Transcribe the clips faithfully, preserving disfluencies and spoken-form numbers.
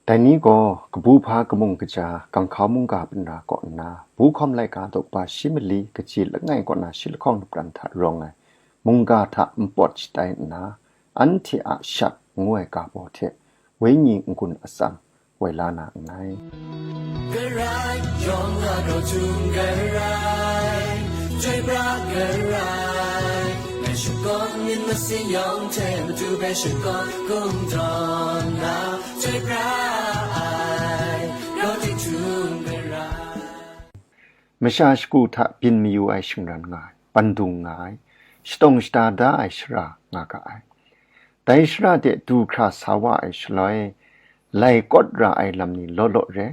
Dai ni gaw kabu hpa kamung kaja, ganghkau mungga panra kaw nna, bu hkawm laika dawkpa shi mali kaji langai kaw na shi lahkawng lapran hta rawng ai mungga hta npawt shatai nna, anhte a shat ngu ai ga baw hte wenyi n-gun atsam woi la na nngai. Karai yawng a grau htum karai, chyoi pra karai, ngai shakawn myit masin yawng hte matu hpe shakawn kungdawn na, chyoi pra ai, grau htum karai. Masha shagu hta byin mayu ai shingran nga ai, pandung nga ai, shatawng shada da ai shara nga ga ai. Dai shara de du hkra sa wa ai shaloi, lai kawt ra ai lam ni law law re,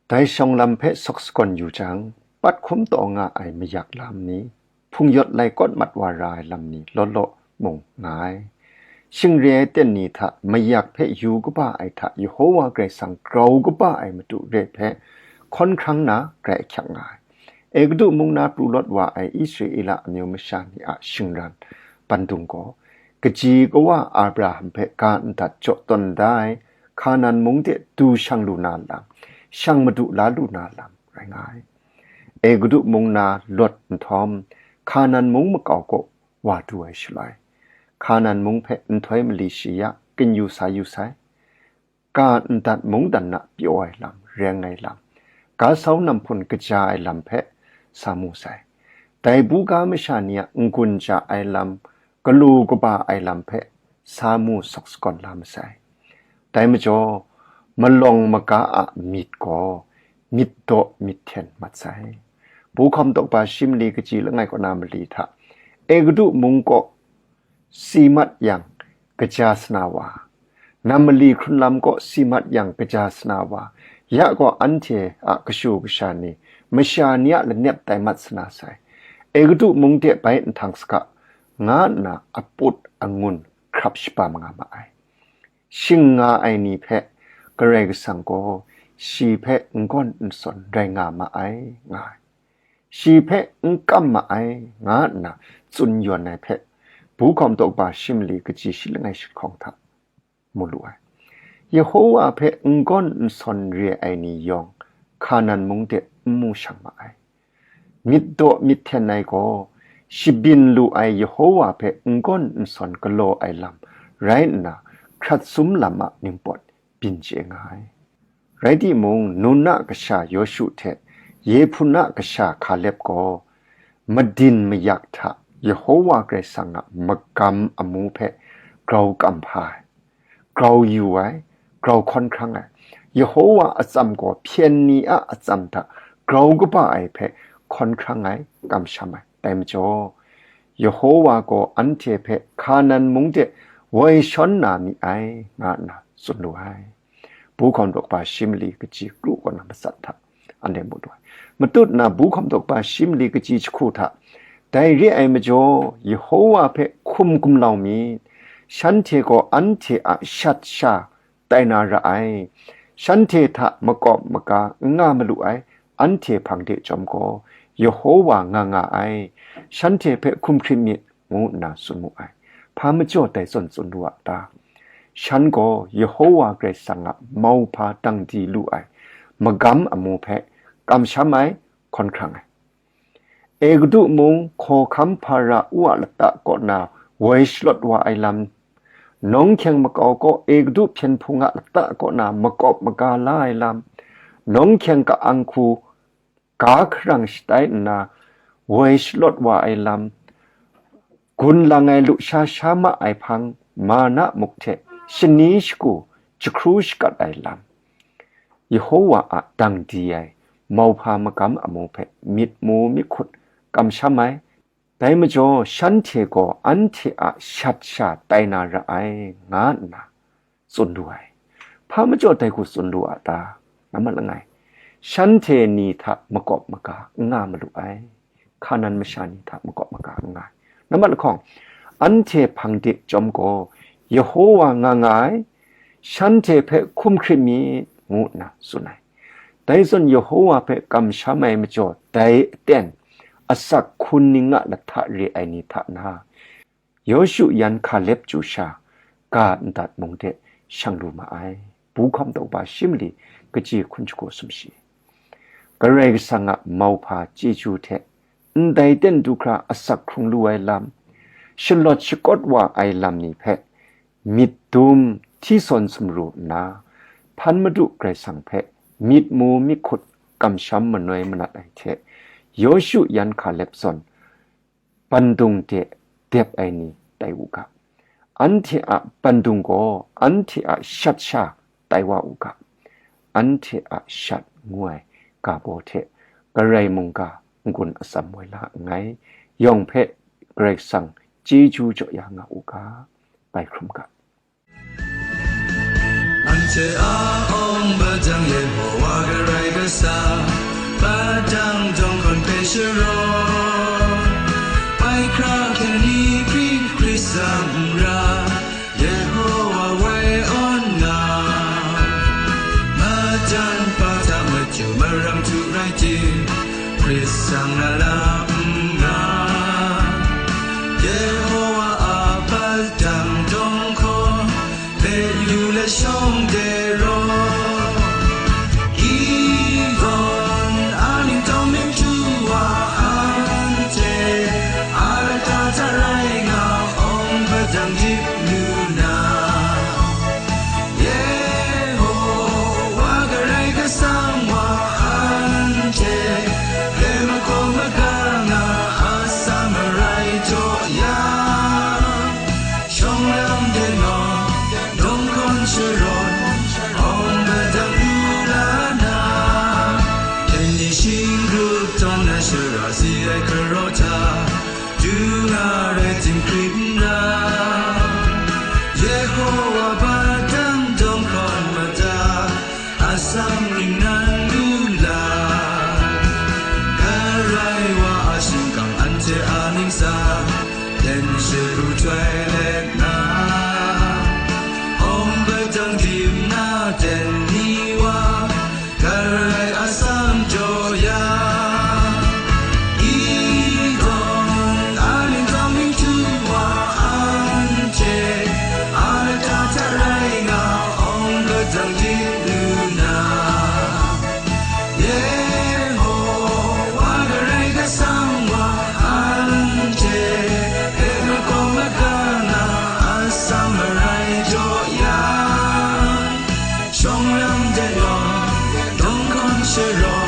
dai shawng lam hpe sawk sagawn yu jang, pat hkum taw nga ai mayak lam ni, hpung yawt lai kawt mat wa ra ai lam ni law law mung nga ai. Shing re ai ten ni hta mayak hpe yu kaba ai hta Yehova Karai Kasang grau kaba ai matu re hpe hkawn hkrang na grai ahkyak nga ai. Egutu mung na pru lawt wa ai Israela amyu masha ni a shingran pandung gaw, kaji kawa Abraham hpe ga ndat jaw tawn da ai Hkanan mung de du shang lu na lam, shang madu la lu na lam rai nga ai. Egutu mung na Lawt nhtawm, Hkanan mung makau kaw wa du ai shaloi, Hkanan mung hpe nhtoi mali shi ya, kin yu sa yu sai. Ga ndat mungdan na pyaw ai lam, reng ai lam, ga sau namhpun kaja ai lam hpe sa mu sai. Dai buga masha ni a n-gun ja ai lam, galu kaba ai lam hpe sa mu sawk sagawn la masai. Dai majaw, malawng maga a myit gaw myit daw myit hten mat sai. Bu hkawm dawkpa shi mali kaji langai kaw na mali hta, Egutu mung kaw si mat yang kaja sana wa, nam mali hkrun lam kaw si mat yang kaja sana wa, ya gaw anhte a kashu kasha ni, masha ni a lanep tai mat sana sai. Egutu mung de bai nhtang saga, nga nna aput angun hkrap shapam nga ma ai. Shing nga ai ni hpe Karai Kasang gaw shi hpe n-gawn n-sawn rai nga ma ai, nga ai. Shi hpe n kam ma ai, nga nna tsun yawn ai hpe, bu hkawm tawkpa shi mali kaji shi langai shi lahkawng hta mu lu ai. Yehova hpe n-gawn n-sawn re ai ni yawng, Hkanan mung de n mu shang ma ai. Myit daw myit hten ai gaw, shabyin lu ai Yehova hpe n-gawn n-sawn galaw ai lam rai nna, hkrat sum lam a ningpawt byin chye nga ai. Rai timung, Nun a kasha Yawshu hte Yehpun a kasha Hkalep gaw, madin mayak hta Yehova Karai Kasang a magam amu hpe grau kam hpa ai, grau yu ai, grau hkawn hkrang ai. Yehova atsam gaw hpyen ni a atsam hta grau kaba ai hpe hkawn hkrang ai, kamsham ai. Dai majaw, Yehova gaw anhte hpe Hkanan mung de woi shawn na mi ai, nga nna tsun lu ai. Bu hkawm dawkpa shi mali kaji kru kaw na matsat hta anhte mu lu ai. Matut na bu hkawm dawkpa shi mali kaji jahku hta, dai re ai majaw, Yehova hpe hkum gumlau mi, shanhte gaw anhte a shat sha tai na ra ai. Shanhte hta makawp maga n nga malu ai, anhte hpang de chyawm gaw, Yehova nga nga ai. Shanhte hpe hkum hkrit myit, ngu nna tsun mu ai. Hpa majaw dai zawn tsun lu a ta? Shan gaw Yehova Karai Kasang a mauhpa dang di lu ai magam amu hpe kamsham ai, hkawn hkrang ai. Egutu mung, hkawhkam Hpara-u a lata kaw na woi shalawt wa ai lam, nawng hkyeng makau kaw Egutu hpyen hpung a lata kaw na makawp maga la ai lam, nawng hkyeng ka-ang hku ga hkarang shatai nna woi shalawt wa ai lam, gun lang ai lusha sha ma ai hpang, mana muk hte shani shagu jahkru shakat ai lam, Yehova a dang di ai mauhpa magam amu hpe myit mu myit hkut kamsham ai. Dai majaw, shanhte gaw anhte a shat sha tai na ra ai, nga nna tsun lu ai. Hpa majaw dai hku tsun lu a ta? Nambat langai, shanhte ni hta makawp maga n nga malu ai. Hkanan masha ni hta makawp maga n nga ai. Nambat lahkawng, anhte hpang de chyawm gaw, Yehova nga nga ai, shanhte hpe hkum hkrit myit, ngu nna tsun ai. Dai zawn Yehova hpe kamsham ai majaw, dai aten asak hkun ning a lahta re ai ni hta na, Yawshu yan Hkalep chyu sha, ga ndat mung de shang lu ma ai. bu hkam daw ba shi mali, kaji hkun shagu sumshi. Karai Kasang a mauhpa chyeju hte, ndai ten du hkra asak hkrung lu ai lam, shalawt shakawt wa ai lam ni hpe, myit dum hti sawn sumru nna, hpan Madu Karai Kasang hpe myit mu myit hkut kamsham manoi manat ai hte, Yawshu yan Hkalep zawn bandung de dep ai ni tai u ga. Anhte a bandung gaw anhte a shat sha tai wa u ga. Anhte a shat ngu ai ga baw hte Karai mungga n-gun atsam woi la nngai. Yawng hpe Karai Kasang chyeju jaw ya nga u ga. Bai hkrum ga. Anhte a awng badang Yehowa Karai Kasang, badang dawng hkawn hpe sharawng, bai hkra hkyen ni hpring hkrit tsang n ra, Yehowa woi awn nga, madan pa hta machyu maram htu rai tim, hkrit tsang na lam n nga, Yehowa a badang dawng hkawn, Belu le shawng de rawng, Gihon a ning tawng myit htu wa anhte a lata hta rai nga awng badang dip lu na, Yehowa Karai Kasang wa anhte hpe makawp maga nga atsam marai jaw ya, shawng lam de nawng, dawng hkawn sharawn, awng badang lu la na, hkyen ni shing grup tawn na shara si ai hkaraw hta, du nga rai tim hkrit n ra, Yehowa badang dawng hkawn mada, atsam ring nan lu la, Karai wa a shingkang anhte a ningsa, ten sharu htoi let na, awng badang dim na ten ni wa, Karai atsam jaw ya, Gihon a ning tawng myit htu wa anhte a lata hta rai nga awng badang dip lu na, Yehowa Karai Kasang wa anhte hpe makawp maga nga atsam marai jaw ya, shawng lam de nawng, dawng hkawn sharawn,